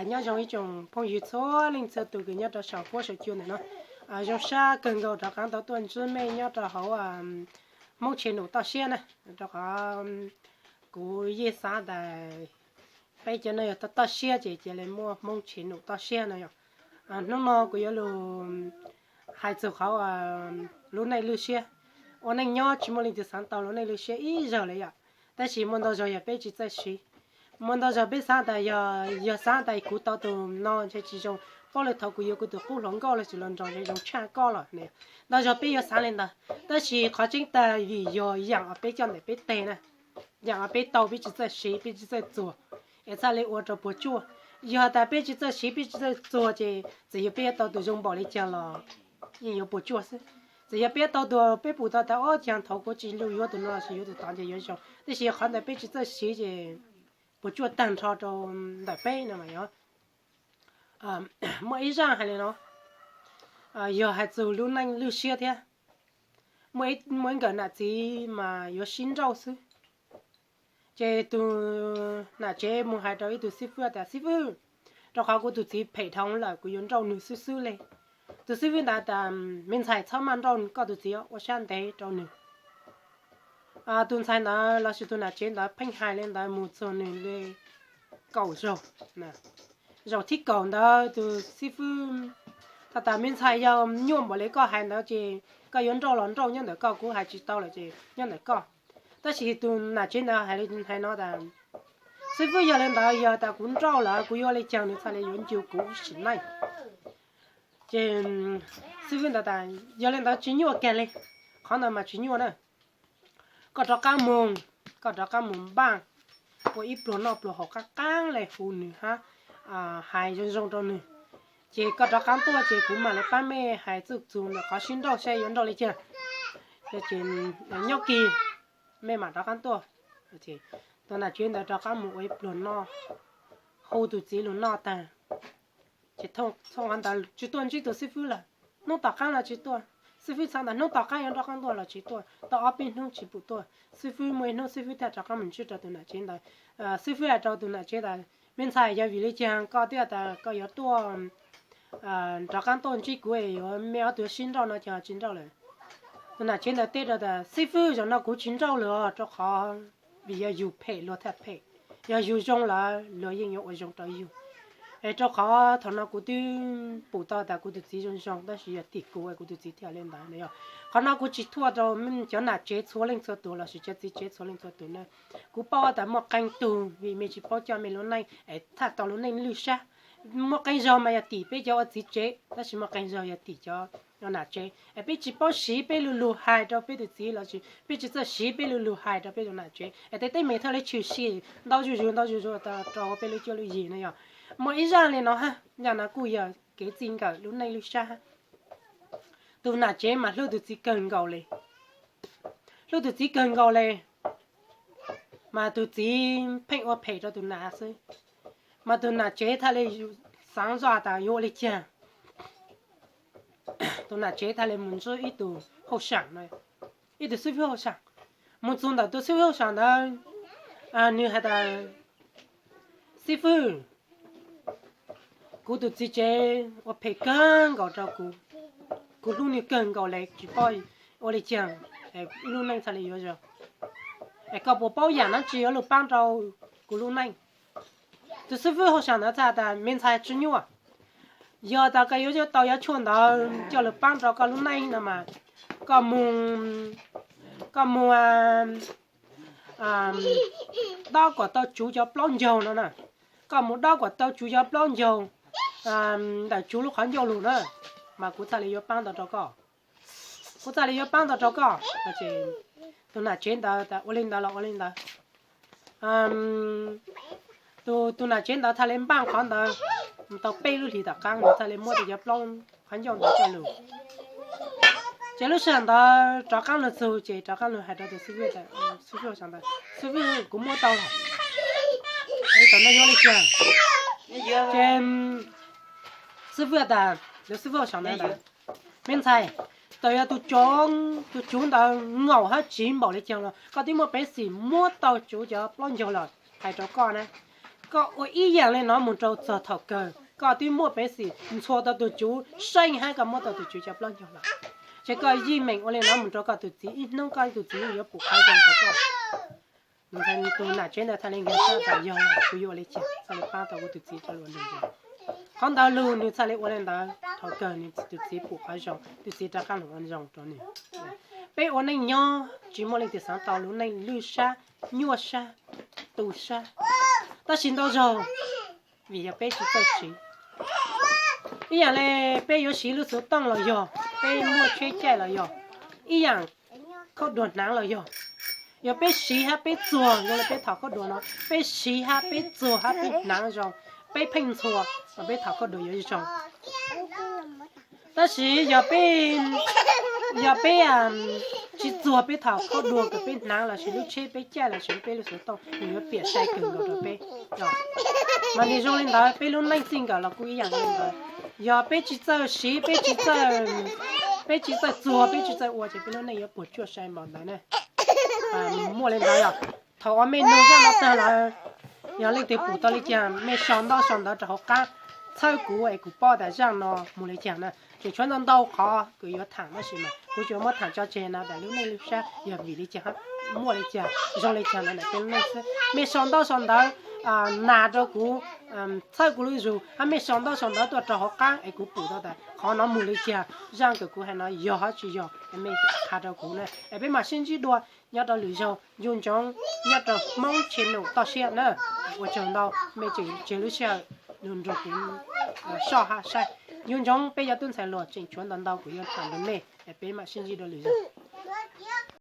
Nyob zoo ib tsoom phooj ywg txhua leej txhua tus kws nyob rau saum huab saum cua ntawm no. Zoo sab kawg nkaus rov qab tau tuaj ntsib mej nyob rau hauv Hmoob Tshee Num toj siab na, rau qhov kuv yeej xav tas peb cov no yog toj siab ces cia li muaj Hmoob Tshee Num toj siab no yom. Hnub no kuv yuav lug hais txug qhov lub neej lwj siab. Ua neej nyob tsis muaj leej twg xaav tau lub neej lwj siab ib zaug le yom. Tab sis muaj ntau zaug yog peb tsis txawj siv. Muaj ntau zaug peb xaav tas yog, yog xaav tas kuv tau tug no ntshe tsis zoo, paub le thaum kuv yuav kuv tug qub hluas nkauj los sis hluas nraug ntshe zoo tshaj koj lawm ne. Ntau zaug peb yuav xaav le ntawd, tab sis qhov tseeb tas vim yog yaam uas peb coj ntawm peb teg na, yaam uas peb tau peb tsis txawj siv peb tsis txawj txuag, es txhaj le ua rau puas tsuaj. Yog tas peb tsis txawj siv peb tsis txawj txuag ces txawm yog peb yuav tau tug zoo npaum le caag los yeej yuav puas tsuaj xwb. Txawm yog peb tau tug peb pum tau tas ob caag thaum kuv tsis lug yuav tug no los sis yuav tug tod ntshe yuav zoo, tab sis qhov ntawd peb tsis txawj siv ces puas tsuaj tag nrho rau ntawm peb no mas yog. Muaj ib zaaj hais le no, yog hais txug lub neej lwj siab thiab. Muaj ib nkawm nam txiv mas yuav sib nrauj xwb. Ces tus nam tsev mus hais rau ib tug xib fwb tas, xib fwb, rau qhov kuv tus txiv phem dhau lawm kuv yuav nrauj nwg xwb xwb le. Tus xib fwb ntawd tas, me ntxhais txhob maj nrauj koj tus txiv, ua sab ntev rau nwg. Tus ntxhais ntawd los sis tus nam tsev ntawd pheej hais le ntawd mus txug nwg le kaum zaug. Zaum thib kaum ntawd tus xib fwb has tas, me ntxhais, yog nyuaj npaum le koj hais ntawd ces koj yuav nrauj los nrauj nyob ntawm koj, kuv hais tsis tau lawm ces nyob ntawm koj. Tab sis tus nam tsev ntawd hais no tas, xib fwb, yog le ntawd yog tas kuv nrauj lawm kuv yuav ua le caag nwg txhaj le yuav ncu kuv ib sim neej? Ces xib fwb ntawd tas, yog le ntawd tsis nyuaj kag le, qhov ntawd mas tsis nyuaj na. Koj rov qab moog, koj rov qab moog npaaj ua ib pluag noj pluag haus qaab qaab le hu nwg hab hais zoo zoo rau nwg, ces koj rov qab tuaj ces kuv mam le paab mej hais txuj txug ntawm qhov sib nrauj saib yuav nrauj le caag. Nyob kis mej mam rov qab tuaj. Tus nam tsev ntawd rov qab moog ua ib pluag noj, hu tus txiv lug noj taag, ces txhua ntawd tsis tuaj ntsib tus xib fwb lawm. Hnub tom qaab los tsis tuaj, xib fwb xaav tas hnub tom qaab yuav rov qab tuaj los tsis tuaj, tau ob peb hnub tsis pum tuaj. Xib fwb muaj ib hnub xib fwb thiaj rov qab moog ntsib rau tus nam tsev ntawd. Xib fwb has rau tus nam tsev tas, me ntxhais, yog vim le caag koj thiaj tas koj yuav tuaj rov qab tuaj ntsib kuv, yuav mej ob tug sib nrauj no ces tsis nrauj lawm? Tus nam tsev ntawd teb rau tas, xib fwb, zaum no kuv tsis nrauj lawm os, rau qhov vim yog yug phem luag thiaj phem, yog yug zoo lawm luag yeej yuav ua zoo rau yug. Es rau qhov thaum no kuv twb pum tau tas kuv tus txiv zoo zoo, tab sis yog tim kuv kuv tus txiv thiaj le ntawd no. Qhov no kuv tsis thuam rau cov nam tsev txhua leej txhua tus los sis cov txiv tsev txhua leej txhua tus na. Kuv paub tas muaj qee tug vim mej tsis paub coj mej lub neej es txhaj tau lub neej lwj sab. Muaj qee zaug mas yog tim peb cov ua txiv tsev, tab sis muaj qee zaug yog tim cov nam tsev es peb tsis paub siv peb lu lug hais rau peb tus txiv los sis peb tsis txawj siv peb lu lug hais rau peb tus nam tsev es tej teeb meem thiaj li tshwm sim ntau zuj zus ntau zuj zus rau peb lub cuab lub yig no yog. Muaj ib zaaj le no hab, zaaj no kuj yog kev txij nkawm lub neej lwj sab hab. Tus nam tsev mas hlub tus txiv kawg nkaus le, hlub tus txiv kawg nkaus le, mas tus txiv pheej ua phem rau tus nam xwb, mas tus nam tsev thiaj li xaav zoj tas yuav ua le caag. Tus nam tsev thiaj li mus ntsib ib tug hauj sam, ib tug xib fwb hauj sam. Mus txug ntawm tus xib fwb hauj sam ntawd, nwg has tas, xib fwb, kuv tus txiv tsev ua phem kawg nkaus rau kuv, kuv hlub nwg kawg nkaus le tsis paub ua le caag, ib lub neej txhaj le yuav zoo, es koj puas paub yaam dlaab tsi yuav lug paab rau kuv lub neej? Tus xib fwb hauj sam ntawd txhad tas, me ntxhais, tsis nyuaj. Yog tas koj yuav tau cov tshuaj ntawd coj lug paab rau koj lub neej no mas, koj mus, koj mus dob kom tau tsuv cov plaub ncaug no na, koj mus dob kom tau tsuv cov plaub ncaug ntawm tsuv lub qhov ncauj lug na, mas kuv txhaj le yuav paab ntau rau koj, kuv txhaj le yuav paab ntau rau koj. Tus nam tsev ntawd tas, ua le ntawd los ua le ntawd. Tus nam tsev ntawd txhaj le npaaj qhov ntawd, tau peb lub hlis tom qaab nwg txhaj le muab tau cov plaub qhov ncauj ntawd coj lug. Ces lub sij hawm ntawd rov qaab lug txug ces rov qaab lug has rau tus xib fwb, xib fwb tas, xib fwb, kuv muab tau lawm, tam no yuav le caag? Ces xib fwb tas, tus xib fwb hauj sam ntawd tas, me ntxhais, txawm yog tus tsuv ntawd ngaum hab tsiv npaum le caag los koj twb muaj peev xwm muab tau tsuv cov plaub ncaug lawm, hais rau koj na. Koj ua ib yam li no mus rau txog thaum kawg koj twb muaj peev xwm ntxhua tau tus tswv seej hab koj muab tau tus tswv cov plaub caug lawm. Ces koj yeej meem ua li no mus rau koj tus txiv, ib hnub koj tus txiv yuav pum qhov zoo rau koj. Tus nam tsev ntawd thiaj li nkag siab tas yog lawm, kuv yuav ua li cas thiaj li pab tau kuv tus txiv rov ua neeg zoo. Qhov ntawd lug nws thiaj li ua li ntawd, thaum kawg nws tus txiv pum qhov zoo, tus txiv rov qab los ua zoo rau nws. Peb ua neej nyob tsis muaj leej twg xaav tau lub neej lwj sab, nyuaj sab, tu sab, tab sis ntau zaug vim yog peb tsis txawj siv. Ib yam li peb yuav siv lub xuv tooj los yog, peb muaj tsheb caij los yog, ib yam khaub duas hnav los yog, yog peb siv hab peb txuag zoo li peb thaum khaub duas no, peb siv hab peb txuag hab peb hnav zoo, peb pheej ntxhua, mas peb thaum khaub duas yuav zoo. Tab sis yog peb, yog peb tsis txuag peb thaum khaub duas kom peb hnav lossis lub tsheb peb caij lossis peb lub xuv tooj, nws yuav piam sai kawg nkaus rau peb. Mas nws zoo li ntawd, peb lub neej txij nkawm los kuj ib yam li ntawd. Yog peb tsis txawj siv, peb tsis txawj, peb tsis txawj txuag, peb tsis txawj ua ces peb lub neej yuav puas tsuaj sai npaum ntawd ne. Muaj li ntawd yog thaum uas mej nug zaj no tag lawm, yog leej twg pum tau li cas mej sau ntaub sau ntawv rau hauv qab, txhawb kuv es kuv paub tas zaj no mus li cas na. Tseem tshuav ntau ntau qhov kuv yuav tham tab sis mas kuv tsuas muab tham tso tseg no tas lub neej lub sab yog vim li cas, muaj li cas, zoo li cas no ntawm peb lub neej xwb. Mej sau ntaub sau ntawv nas rau kuv, txhawb kuv lub zug, hab mej sau ntaub sau ntawv tuaj rau hauv qab es kuv pum tau tas qhov no mus li cas, zaj kws kuv hais no yog hab tsis yog, mej qha rau kuv na es peb mam sib ntsib dua nyob rau lwm zaug. Nco ntsoov nyob rau Hmoob channel toj siab na. Ua tsaug ntau mej tseem tseg lub sij hawm nrog kuv soj hab saib. Nco ntsoov peb yog tub ntxhais hluas, tseem tshuav ntau ntau kuv yuav tham rau mej es peb mam sib ntsib dua lwm zaug.